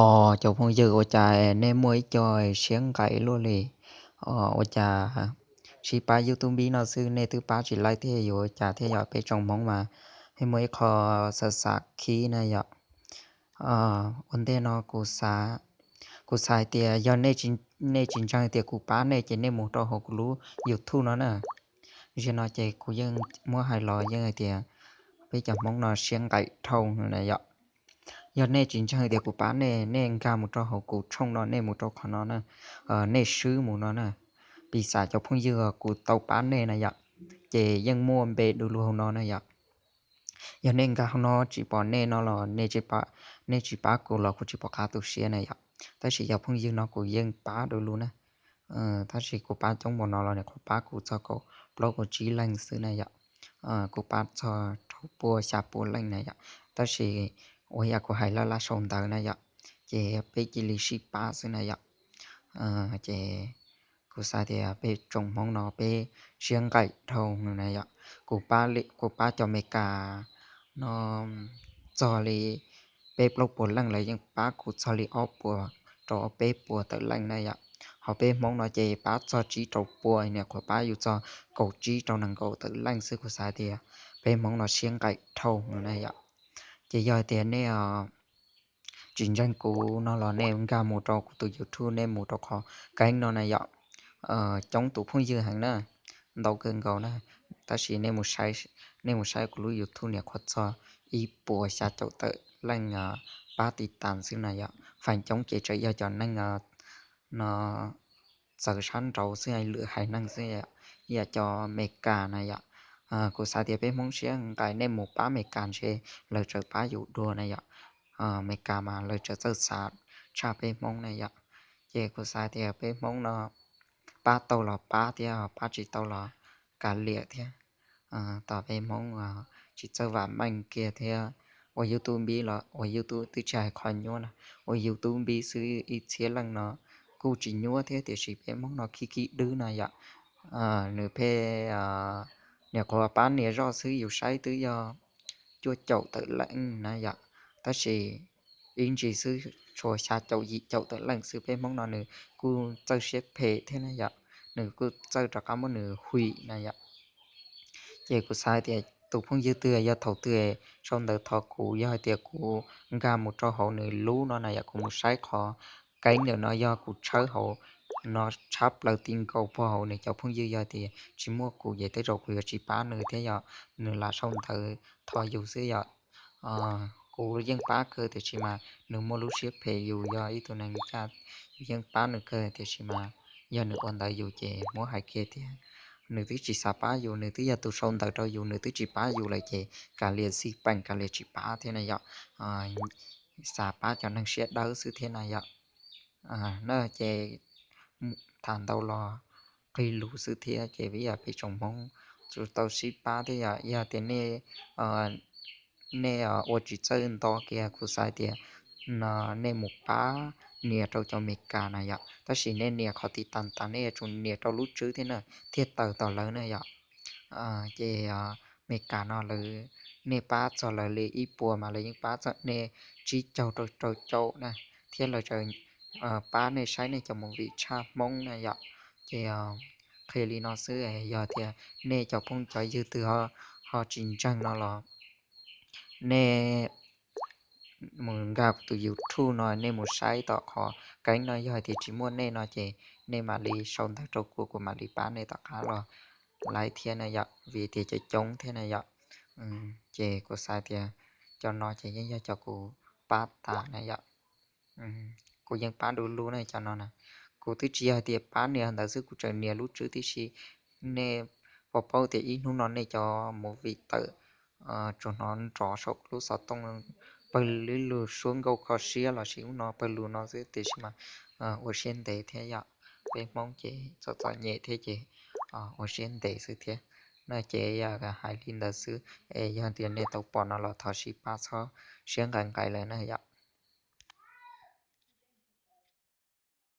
Cov phooj ywg, ua cas nej muaj ib co siab nqaim luaj li? Ua cas sib pab YouTube npib no xwb nej twb pab tsis laij thiab yuav ua cas thiab yom? Peb tsoom Hmoob mas peb muaj ib qho xav xav khib na yom. Ua ntej no kuv xav hais tias yog nej tsis ntseeg tias kuv pab nej ces nej mus rau hauv kuv lub YouTube no na. Zaum no ces kuv yeej muab hais los yeej hais tias peb cov Hmoob no siab nqaim dhau na yom. Yog nej tsis ntseeg tias kuv pab nej, nej nkag mus rau hauv kuv tshooj no, nej mus rau qhov no na, nej swb mus no na, piv xam cov phooj ywg kuv tau pab nej na yom, ces yeej muaj npe du lug hauv no na yom. Yog nej nkag hauv no tsis pom nej no los nej tsis pab kuv los kuv tsis pom qab tu siab na yom. Tab sis cov phooj ywg no kuv yeej pab du lug na. Tab sis kuv pab coob npaum no los nws qhuav pab kuv txog kaum plaub kaum tsib leej xwb na yom. Kuv pab txog rau pua xya pua leej na yom. Tab sis ua yam kuv hais laj laj sau ntawv na yom, ces peb cia li sib pab xwb na yom. Ces kuv xav tias peb tsoom Hmoob no peb siab nqaim dhau na yom. Kuv pab cov Amelikas no txog li peb plaub puas leej, lawv yeej pab kuv txog li ob puas rau peb puas tawm leej na yom. Ho peb Hmoob no ces pab txog tsib rau pua, nws qhuav pab yus txog kaum tsib rau nees nkaum tawm leej xwb. Kuv xav tias peb Hmoob no siab nqaim dhau na yom. Ces yog tias nej tsis ntseeg kuv no los nej nkag mus rau kuv tus YouTube, nej mus rau qhov keeb no na yom. Coob tus phooj ywg heev na, ntau kawg nkaus na. Tab sis nej mus saib kuv lub YouTube nws qhuav txog ib puas xya caum tawm leej pab tiv tas xwb na yom. Feem coob ces tseem yog cov neeg no txawv sab nraud xwb, lwm haiv neeg xwb, yam cov Amelikas na yom. Kuv xav tias peb Hmoob siab nqaim, nej mus pab Amelikas ntshe lawv tseem pab yus dua na yom. Amelikas mas lawv tseem txawj xav tshaj peb Hmoob na yom. Ces kuv xav tias peb Hmoob no pab tau los pab thiab, pab tsis tau los kav liam thiab. Tos peb Hmoob tsis txawj vam meej kiag thiab. Ua YouTube npib los ua YouTube twb tsis hais qhov nyuaj na, ua YouTube npib xwb ib txhiab leej no kuj tsis nyuaj thiab, tiam sis peb Hmoob no khib khib dwb na yom. Nws phem, niam qhuav pab nias zoj xwb yus saib twb yog cuaj caum tawm leej na yom, tab sis ib ntsis xwb tshuav xya caum yim caum tawm leej xwb. Peb Hmoob no nws kuj txawj siab phem thiab na yom, nws kuj txawj rov qab muab nws hwm na yom. Ces kuv xav tias tus phooj ywg twg yog thaum twg sau ntawv thov kuv, yog hais tias kuv nkag mus rau hauv nws lub no na yom, kuv mus saib qhov keeb ntawm no yog kuv tshawb hauv no tshab plaws ti nkaus puag hauv nws cov phooj ywg, yog tias tsis muaj kuv ces tej zaum kuv yuav tsis pab nws thiab yom, nws lam sau ntawv thov yus xwb yom. Kuv yeej pab kawg tiam sis mas nws muaj lub siab phem, yus yog ib tug neeg ncaj, yus yeej pab nws kawg tiam sis mas yog nws ua ntawd yus ces muab hais kiag tias nws twb tsis xav pab yus, nws twb yog tus sau ntawv rau yus, nws twb tsis pab yus lawm ces kav liam xij peem, kav liam tsis pab thiab na yom. Xav pab cov neeg siab dawb xwb thiab na yom. Na ces tham ntau los qis lus xwb thiab ces ib yam peb tsoom Hmoob tsuas tau sib pab thiab yom. Yog tias nej ua tsis txawj nto kiag, kuv xav tias no nej mus pab nias rau cov Amelikas na yom, tab sis nej nias qhov tiv tas tas, nej yuav tsum nias rau lub tswb thiab na thiaj tawm tom lawv na yom. Ces Amelikas no lawv, nej pab txog lawv li ib puas mas lawv yeej pab txog nej tsib caug rau rau caum na, thiab lawv tseem pab nej saib nej cov movie tshaj Hmoob na yom. Ces qhia li no xwb, yog tias nej cov phooj cov ywg twg ho tsis ntseeg no los nej mus nkag kuv tus YouTube no, nej mus saib tom qhov keeb no, yog hais tias tsis muaj nej no ces nej mam li sau ntawv rau kuv, kuv mam li pab nej tom qab los laib thiab na yom, vim tias coob coob thiab na yom. Ces kuv xav tias cov no ces yeej yog cov kuv pab tas na yom. Kuv yeej pab du lug na cov no na. Kuv twb tsis yog hais tias pab nias ntawd xwb, kuv tseem nias lub tswb tib si. Nej puas paub tias ib hnub no nej cov movie tawm tsuas hnov nrov saum lub xov tooj, pawg lug suab nkauj kho siab los sis ub no pawg lug no xwb, tiam sis mas ua siab ntev thiab yom. Peb Hmoob ces txom txom nyem thiab ces ua siab ntev xwb thiab. No ces yog hais li ntawd xwb, es yog tias nej tau pom no los thov sib pab txhob siab nqaim nqaim lawm na yom.